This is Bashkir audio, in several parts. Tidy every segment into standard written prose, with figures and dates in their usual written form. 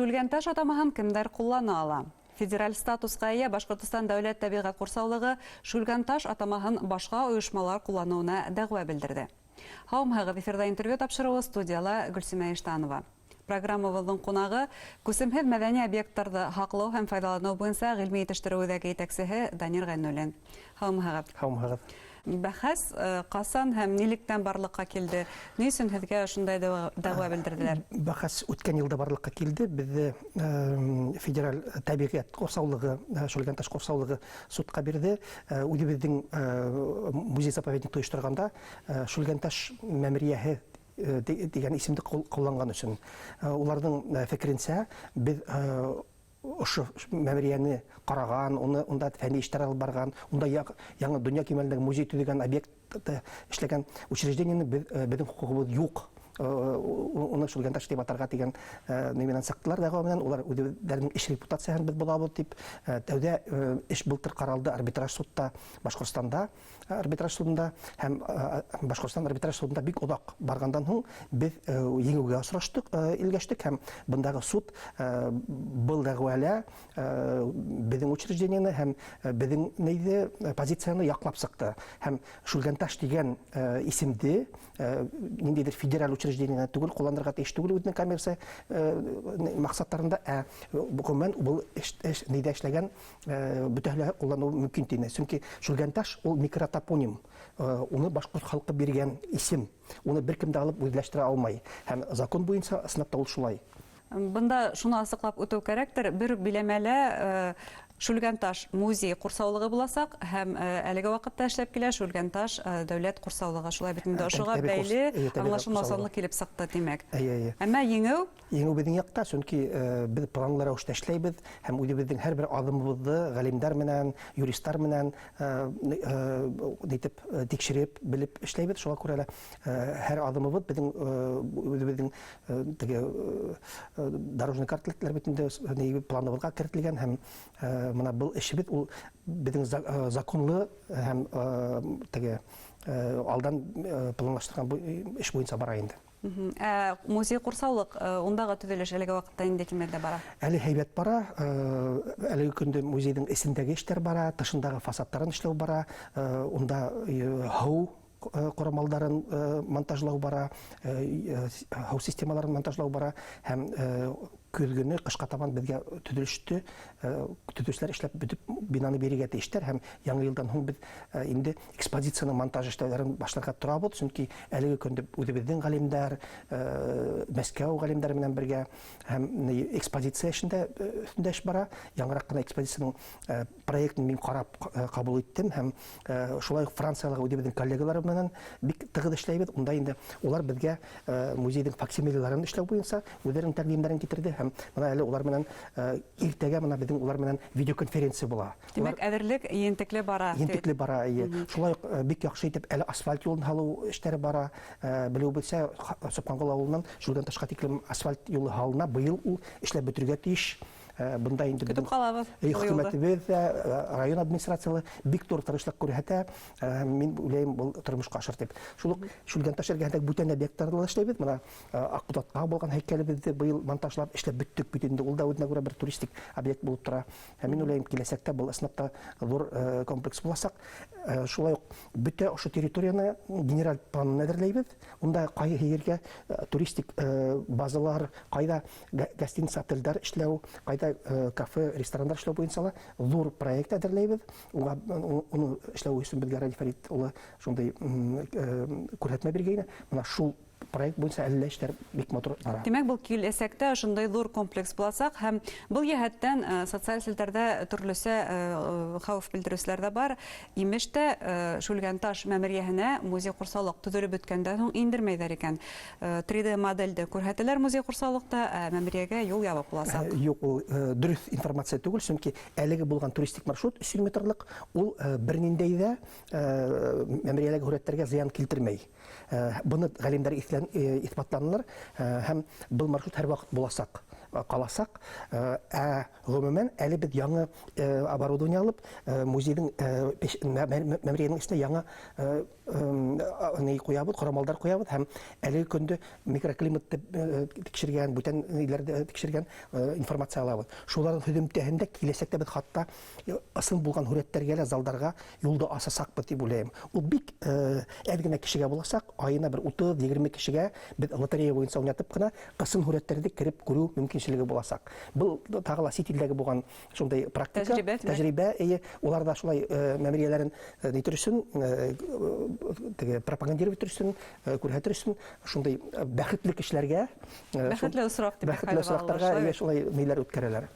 Шүлгәнташ атамаһын кемдәр ҡуллана ала? Федераль статусҡа эйә Башҡортостан дәүләт тәбиғәт ҡурсаулығы Шүлгәнташ атамаһын башҡа ойошмалар ҡулланыуына дәғүә белдерҙе. Һаумыһығыҙ, эфирҙа интервью тапшырыуы, студияла Гөлсимә Иштанова. Программабыҙҙың ҡунағы күсемһеҙ мәҙәни объекттарҙы һаҡлау һәм файҙаланыу буйынса ғилми етештереү үҙәге етәксеһе Данир Ғәйнуллин. Һаумыһығыҙ. Һаумыһығыҙ. Бәхәс ҡасан һәм нилектән барлыҡҡа килде? Ни өсөн һеҙгә ошондай дәғүә белдерҙеләр? Бәхәс үткән йылда барлыҡҡа килде. Беҙҙе федераль тәбиғәт ҡурсаулығы, Шүлгәнташ ҡурсаулығы судҡа бирҙе. Үҙебеҙҙең музей-заповедникты ойошторғанда Шүлгәнташ мәмерйәһе дигән исемде ҡулланған өсөн. Уларҙың фекеренсә, беҙ ошо мәмерйәне ҡараған, уны унда фәнни эштәр алып барған, унда яңы донъя кимәлендәге музей төҙөгән, объектты эшләгән учреждениене беҙ, беҙҙең хоҡуғыбыҙ юҡ уны Шүлгәнташ тип атарға тигән ни менән сыҡтылар, дәғүә менән. Улар үҙҙәренең эш репутацияһын беҙ боҙабыҙ тип. Тәүҙә эш былтыр ҡаралды арбитраж судта, Башҡортостанда арбитраж судында, һәм Башҡортостан арбитраж судында бик оҙаҡ барғандан һуң беҙ еңеүгә осраштыҡ, илгәштек, һәм бындағы суд был дәғүәлә беҙҙең учреждениены һәм беҙҙең нейҙе, позицияны яҡлап сыҡты һәм Шүлгәнташ тигән исемде ниндәйҙер федераль учреждениене түгел, ҡулланырға тейеш түгел үҙенең коммерция маҡсаттарында, ә ғөмүмән был эш нейҙә эшләгән бөтәһе лә ҡулланыуы мөмкин тине. Сөнки Шүлгәнташ ул микротопоним, уны башҡорт халҡы биргән исем, уны бер кем дә алып үҙләштерә алмай. Һәм закон буйынса ысынлап та ул шулай. Бында шуны асыҡлап үтеү кәрәктер, бер биләмәлә Шүлгәнташ музей ҡурсаулығы буласаҡ һәм әлеге ваҡытта эшләп килә Шүлгәнташ дәүләт ҡурсаулығы. Шулай бит инде, ошоға бәйле аңлашылмаусанлыҡ килеп сыҡты, тимәк. Әйе, әйе. Әммә еңеү Еңеү беҙҙең яҡта, сөнки беҙ планлы рәүештә эшләйбеҙ һәм үҙебеҙҙең һәрбер аҙымыбыҙҙы ғалимдар менән, юристар менән итеп тикшереп, белеп эшләйбеҙ. Шуңа күрә лә һәр аҙымыбыҙ беҙҙең үҙебеҙҙең теге дорожный карталар бит инде планыбыҙға керетелгән, һәм мына был эшебеҙ ул беҙҙең законлы һәм теге алдан планлаштырган эш буйынса бара инде. Ә музей-ҡурсаулыҡ, ундағы төҙөлөш әлеге ваҡытта ниндәй кимәлдә бара? Әле һәйбәт бара. Әлеге көндә музейҙың эсендәге эштәр бара, тышындағы фасадтарын эшләү бара. Унда һыу ҡорамалдарын монтажлау бара, һыу системаларын монтажлау бара, һәм көҙгөнө ҡышҡа табан беҙгә төҙөлөштө төҙөүселәр эшләп бөтөп бинаны бирергә тейештәр, һәм яңы йылдан һуң беҙ инде экспозицияның монтаж эшләүҙәрен башларға торабыҙ, сөнки әлеге көндә үҙебеҙҙең ғалимдар, Мәскәү ғалимдары менән бергә һәм экспозиция эшендә өҫтөндә эш бара. Яңыраҡ ҡына экспозицияның проектын мин ҡарап ҡабул иттем, һәм шулай уҡ Франциялағы үҙебеҙҙең коллегалар менән бик тығыҙ эшләйбеҙ. Унда инде улар беҙгә музейҙың факсимилеларын эшләү буйынса үҙҙәренең тәҡдимдәрен китерҙе, һәм бына әле улар менән иртәгә бына беҙҙең улар менән видеоконференция була. Тимәк, әҙерлек ентекле бара. Ентекле бара, эйе. Шулай уҡ бик яҡшы итеп әле асфальт юлын һалыу эштәре бара. Белеүебеҙсә, Сопҡанғол ауылынан Шүлгәнташҡа тиклем асфальт юлы һалына. Быйыл ул эшләп бөтөргә тейеш. Бында инде көтөп ҡалабыҙ. Хөкүмәтебеҙ ҙә, район администрациялы бик ҙур тырышлыҡ күрһәтә. Мин уйлайым, был тормошҡа ашыр тип. Шул уҡ Шүлгәнташ эргәһендәге бүтән объекттарҙа ла эшләйбеҙ. Бына Аҡбуҙатҡа булған һәйкәлебеҙҙе быйыл монтажлап эшләп бөттөк бит инде. Ул да үҙенә күрә бер туристик объект булып тора. Һәм мин уйлайым, киләсәктә был ысынлап та ҙур комплекс буласаҡ. Шулай уҡ бөтә ошо территорияны генераль планын әҙерләйбеҙ. Унда ҡайһы ергә туристик базалар, ҡайҙа гостиница, отельдәр эшләү, ҡайҙа кафе, ресторандар эшләү буйынса ла ҙур проект әҙерләйбеҙ. Уға уны эшләү өсөн беҙгә Радий Фәрит улы шундай күрһәтмә биргәйне. Мына шул проект буйынса әллә эштәр бик матур бара. Тимәк, был киләсәктә ошондай ҙур комплекс буласаҡ, һәм был йәһәттән социаль селтәрҙә төрлөсә хәүеф белдереүселәр дә бар. Имеш тә, Шүлгәнташ мәмерйәһенә музей-ҡурсаулыҡ төҙөлөп бөткәндән һуң индермәйҙәр икән. 3D моделде күрһәтәләр музей-ҡурсаулыҡта, ә мәмерйәгә юл ябыҡ буласаҡ. Юҡ, ул дөрөҫ информация түгел, сөнки әлеге булған туристик маршрут 300 метрлык, ул берниндәй ҙә мәмерйәләге һүрәттәргә зыян килтермәй. Быны ғалимдар иҫбатланылар, һәм был маршрут һәр ваҡыт буласаҡ. ҡаласаҡ. Ә ғөмүмән, әле беҙ яңы оборудование алып, музейҙың мәмерйәнең эсенә яңы ни ҡуябыҙ, ҡорамалдар ҡуябыҙ һәм әлеге көндө микроклиматты тикшергән, бүтән ниләрҙе тикшергән информация алабыҙ. Шуларҙың һөҙөмтәһендә киләсәктә беҙ хатта ысын булған һүрәттәргә лә залдарға юлды асасаҡбыҙ тип уйлайым. Ул бик әҙ генә кешегә буласаҡ, айына бер 30-20 кешегә беҙ лотерея буйынса уйнатып ҡына ысын һүрәттәрҙе кереп күреү мөмкинселеге буласаҡ. Был тағы ла сит илдәге булған шундай практика, тәжрибә, эйе, улар ҙа шулай мәмерйәләрен нитер өсөн, теге пропагандировать итер өсөн, күрһәтер өсөн шундай бәхетле кешеләргә, бәхетле осраҡ дип бәхетле осраҡтарға эйе шулай ниләр үткәрәләр.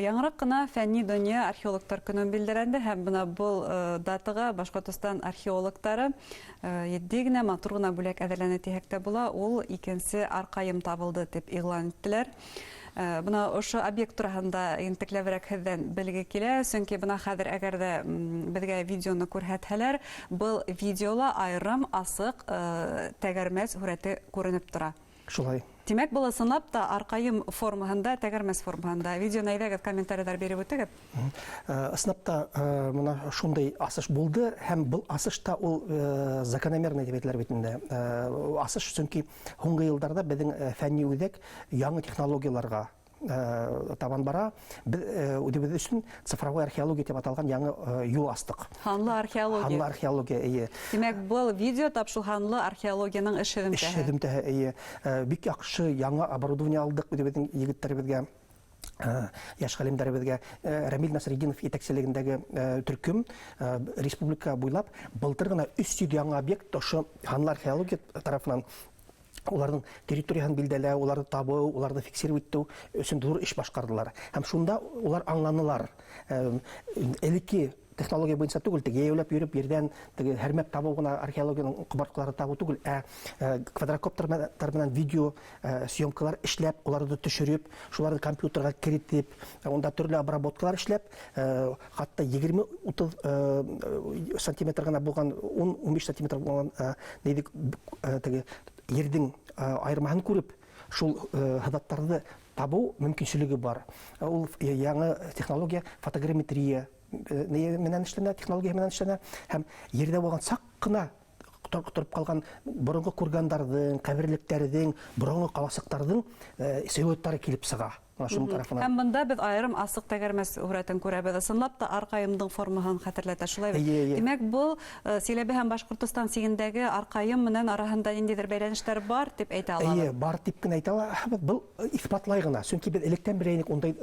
Яңыраҡ ҡына фәнни донъя археологтар көнөн билдәләнде һәм бына был датаға Башҡортостан археологтары етди генә, матур ғына бүләк әҙерләне тиһәк тә була, ул икенсе арҡайым табылды тип иғлан иттеләр. Бына ошо объект тураһында ентекләберәк һеҙҙән белге килә, сөнки бына хәҙер әгәр ҙә беҙгә видеоны күрһәтһәләр, был видеола айырым асыҡ тәгәрмәс һүрәте күренеп тора. Шулай. Тимәк, был ысынлап та арҡайым формаһында, тәгәрмәс формаһында. Видеоны әйҙәгеҙ, комментарийҙар биреп үтегеҙ. Ысынлап та бына шундай асыш булды һәм был асыш та ул закономерный тип әйтеләр бит инде. Асыш, сөнки һуңғы йылдарҙа беҙҙең фәнни үҙәк яңы технологияларға табан бара. Беҙ үҙебеҙ өсөн цифровой археология тип аталған яңы юл астыҡ. Һанлы археология. Һанлы археология, эйе. Тимәк, был видео тап шул һанлы археологияның эш һөҙөмтәһе. Эш һөҙөмтәһе, эйе. Бик яҡшы яңы оборудование алдыҡ үҙебеҙҙең егеттәребеҙгә, йәш ғалимдарыбыҙға. Рәмил Насретдинов етәкселегендәге төркөм республика буйлап былтыр ғына 300 яңы объект ошо һанлы археология тарафынан уларҙың территорияһын билдәләү, уларҙы табыу, уларҙы фиксировать итеү өсөн ҙур эш башҡарҙылар. Һәм шунда улар аңланылар. Элекке технология буйынса түгел, теге йәйәүләп йөрөп ерҙән теге һәрмәп табыу ғына археологияның ҡомартҡылары табыу түгел, ә квадрокоптер менән видео съемкалар эшләп, уларҙы төшөрөп, шуларҙы компьютерға керетеп, унда төрлө обработкалар эшләп, хатта 20-30 сантиметр ғына булған, 10-15 сантиметр булған нейҙе, теге ерҙең айырмаһын күреп, шул һыҙаттарҙы табыу мөмкинселеге бар. Ул яңы технология фотограмметрия менән эшләнә, технология менән эшләнә һәм ерҙә булған саҡ ҡына тороп ҡалған боронғо кургандарҙың, ҡәберлектәрҙең, боронғо ҡаласыҡтарҙың силуэттары килеп сыға. Бына шуның тарафынан. Һәм бында беҙ айырым асыҡ тәгәрмәс һүрәтен күрәбеҙ. Ысынлап та арҡайымдың формаһын хәтерләтә, шулай бит? Эйе, эйе. Тимәк, был Силәбе һәм Башҡортостан сигендәге арҡайым менән араһында ниндәйҙер бәйләнештәр бар тип әйтә алабыҙ. Эйе, бар тип кенә әйтә алабыҙ. Был иҫбатлай ғына. Сөнки беҙ электән белә инек ундай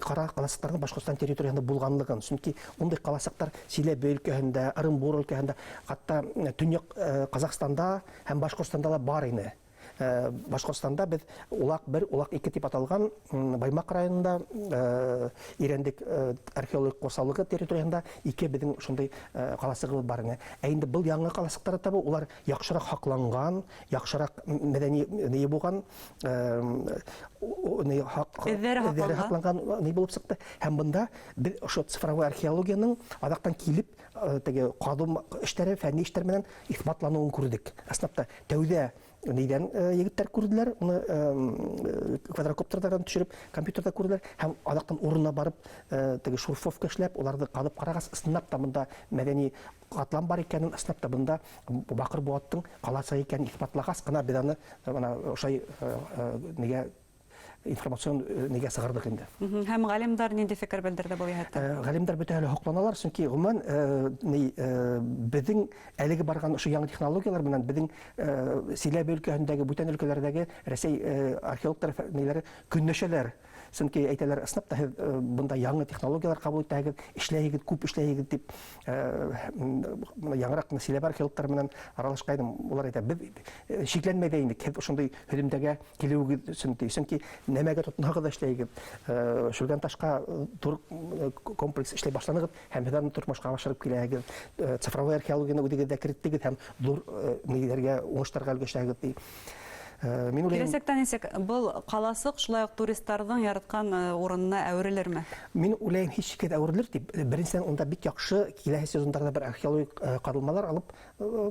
ҡара ҡаласыҡтарҙың Башҡортостан территорияһында булғанлығын. Сөнки ундай ҡаласыҡтар Силәбе өлкәһендә, Ырымбур өлкәһендә, хатта Төньяҡ Ҡаҙағстанда һәм Башҡортостанда ла бар ине. Башҡортостанда беҙ Улаҡ 1, Улаҡ 2 тип аталған Баймаҡ районында Ирәндек археологик ҡурсаулығы территорияһында 2 беҙҙең шундай ҡаласығыбыҙ бар ине. Ә инде был яңы ҡаласыҡтарҙы табыу, улар яҡшыраҡ һаҡланған, яҡшыраҡ мәҙәни ни булған ни Эҙҙәре эҙҙәре һаҡланған. һаҡланған ни булып сыҡты. Һәм бында беҙ ошо цифровой археологияның аҙаҡтан килеп теге ҡаҙыу эштәре, фәнни эштәр менән иҫбатланыуын күрҙек. Ысынлап та тәүҙә нейҙән егеттәр күрҙеләр, уны квадрокоптерҙарҙан төшөрөп, компьютерҙа күрҙеләр һәм аҙаҡтан урынына барып теге шурфовка эшләп, уларҙы ҡаҙып ҡарағас, ысынлап та бында мәҙәни ҡатлам бар икәнен, ысынлап та бында Баҡыр Быуаттың ҡаласы икәнен иҫбатлағас ҡына беҙ аны бына ошай нигә информацион нигә сығарҙыҡ инде. Һәм ғалимдар ниндәй фекер белдерҙе был йәһәттән? Ғалимдар бөтәһе лә һоҡланалар, сөнки ғөмүмән ни беҙҙең әлеге барған ошо яңы технологиялар менән беҙҙең Силәбе өлкәһендәге, бүтән өлкәләрҙәге Рәсәй археологтар ниләре көнләшәләр. Сөнки әйтәләр, ысынлап та һеҙ бында яңы технологиялар ҡабул итәһегеҙ, эшләйһегеҙ, күп эшләйһегеҙ тип бына яңыраҡ ҡына Силәбе археологтары менән аралашҡайным. Улар әйтә, беҙ шикләнмәй ҙә инек, һеҙ ошондай һөҙөмтәгә килеүегеҙ өсөн ти. Сөнки нәмәгә тотонһағыҙ ҙа эшләйһегеҙ. Шүлгәнташҡа ҙур комплекс эшләй башланығыҙ һәм һеҙ аны тормошҡа ашырып киләһегеҙ. Цифровой археологияны үҙегеҙ ҙә кереттегеҙ һәм ҙур ниләргә, уңыштарға өлгәшәһегеҙ ти. Мин уйлайым, Киләсәктә нисек был ҡаласыҡ шулай уҡ туристарҙың яратҡан урынына әүерелерме? Мин уйлайым, һис шикһеҙ әүерелер тип. Беренсенән, унда бик яҡшы киләһе сезондарҙа бер археологик ҡаҙылмалар алып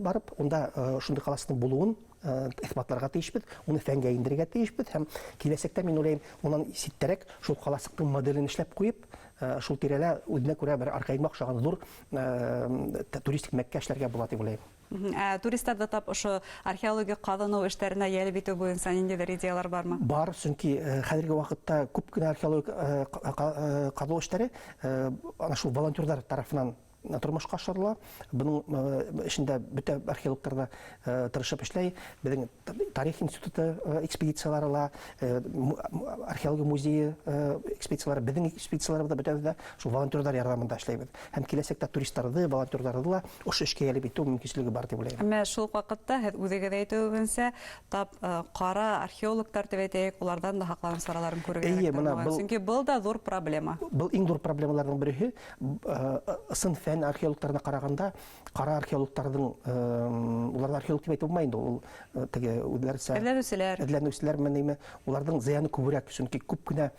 барып, унда шундай ҡаласыҡтың булыуын иҫбатларға тейешбеҙ, уны фәнгә индерергә тейешбеҙ һәм киләсәктә мин уйлайым, унан ситтәрәк шул ҡаласыҡтың моделен эшләп ҡуйып, шул тирәлә үҙенә күрә бер Аркаимға оҡшаған ҙур туристик мәккә эшләргә була тип уйлайым. Ә туристарҙы тап ошо археологик ҡаҙыныу эштәренә йәлеп итеү буйынса ниндәйҙер идеялар бармы? Бар, сөнки хәҙерге ваҡытта күп кенә археологик ҡаҙыу эштәре ана шул волонтерҙар тарафынан тормошҡа ашырыла. Бының эшендә бөтә археологтар да тырышып эшләй. Беҙҙең тарих институты экспедициялары ла, археология музейы экспедициялары, беҙҙең экспедицияларыбыҙ да бөтәбеҙ ҙә шул волонтерҙар ярҙамында эшләйбеҙ. Һәм киләсәктә туристарҙы, волонтерҙарҙы ла ошо эшкә йәлеп итеү мөмкинселеге бар тип уйлайым. Әммә шул уҡ ваҡытта һеҙ үҙегеҙ әйтеүегеҙсә, тап ҡара археологтар тип әйтәйек, уларҙан да һаҡланыу сараларын күрергә кәрәктер. Сөнки был да ҙур проблема. Был иң ҙур проблемаларҙың береһе. Ысын фән археологтарына ҡарағанда, ҡара археологтарҙың, уларҙы археолог тип әйтеп булмай инде, ул теге үҙҙәренсә эҙләнеүселәр. Эҙләнеүселәр менән уларҙың зыяны күберәк, сөнки күп кенә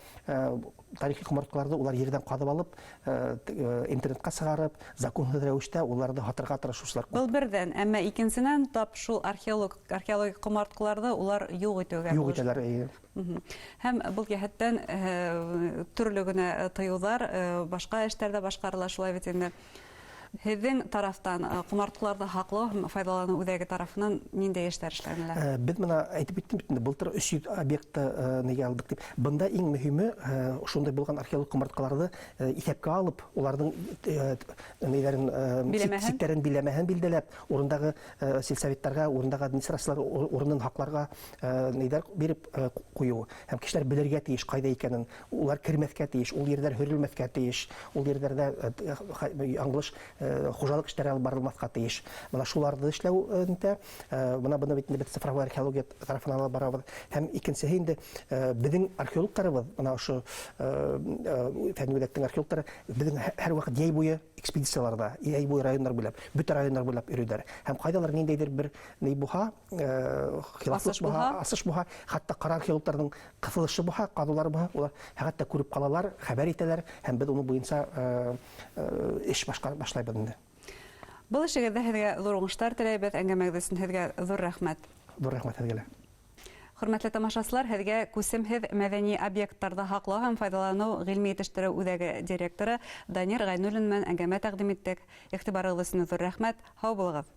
тарихи ҡомартҡыларҙы улар ерҙән ҡаҙып алып, интернетҡа сығарып, законһыҙ рәүештә уларҙы һатырға тырышыусылар күп. Был берҙән, әммә икенсенән, тап шул археологик ҡомартҡыларҙы улар юҡ итеүгә Юҡ итәләр, эйе. Һәм был йәһәттән төрлө генә тыйыуҙар, башҡа эштәр дә башҡарыла шулай бит инде. Һеҙҙең тарафтан ҡомартҡыларҙы һаҡлау һәм файҙаланыу үҙәге тарафынан ниндәй эштәр эшләнелә? Беҙ бына әйтеп үттем бит инде, былтыр 300 объектты нигә алдыҡ тип. Бында иң мөһиме шундай булған археологик ҡомартҡыларҙы иҫәпкә алып, уларҙың нейҙәрен, сиктәрен, биләмәһен билдәләп, урындағы сельсоветтарға, урындағы администрациялар урынын һаҡларға нейҙәр биреп ҡуйыу. Һәм кешеләр белергә тейеш ҡайҙа икәнен, улар кермәҫкә тейеш, ул ерҙәр һөрөлмәҫкә тейеш, ул ерҙәрҙә яңылыш хужалыҡ эштәре алып барылмаҫҡа тейеш. Бына шуларҙы эшләү нитә. Бына быны бит инде беҙ цифровой археология тарафынан алып барабыҙ. Һәм икенсеһе инде беҙҙең археологтарыбыҙ, бына ошо фәнни үҙәктең археологтары беҙҙең һәр ваҡыт йәй буйы экспедицияларҙа, йәй буйы райондар буйлап, бөтә райондар буйлап йөрөйҙәр. Һәм ҡайҙалыр ниндәйҙер бер ни булһа, хилафлыҡ булһа, асыш булһа, хатта ҡара археологтарҙың ҡыҫылышы булһа, ҡаҙыулары булһа, улар хатта күреп ҡалалар, хәбәр итәләр, һәм беҙ уның буйынса эш башлайбыҙ инде. Был эшегеҙҙә һеҙгә ҙур уңыштар теләйбеҙ, әңгәмәгеҙ өсөн һеҙгә ҙур рәхмәт. Ҙур рәхмәт һеҙгә лә. Хөрмәтле тамашасылар, һеҙгә күсемһеҙ мәҙәни объекттарҙы һаҡлау һәм файҙаланыу ғилми етештереү үҙәге директоры Данир Ғәйнуллин менән әңгәмә тәҡдим иттек. Иғтибарығыҙ өсөн ҙур рәхмәт. Һау булығыҙ.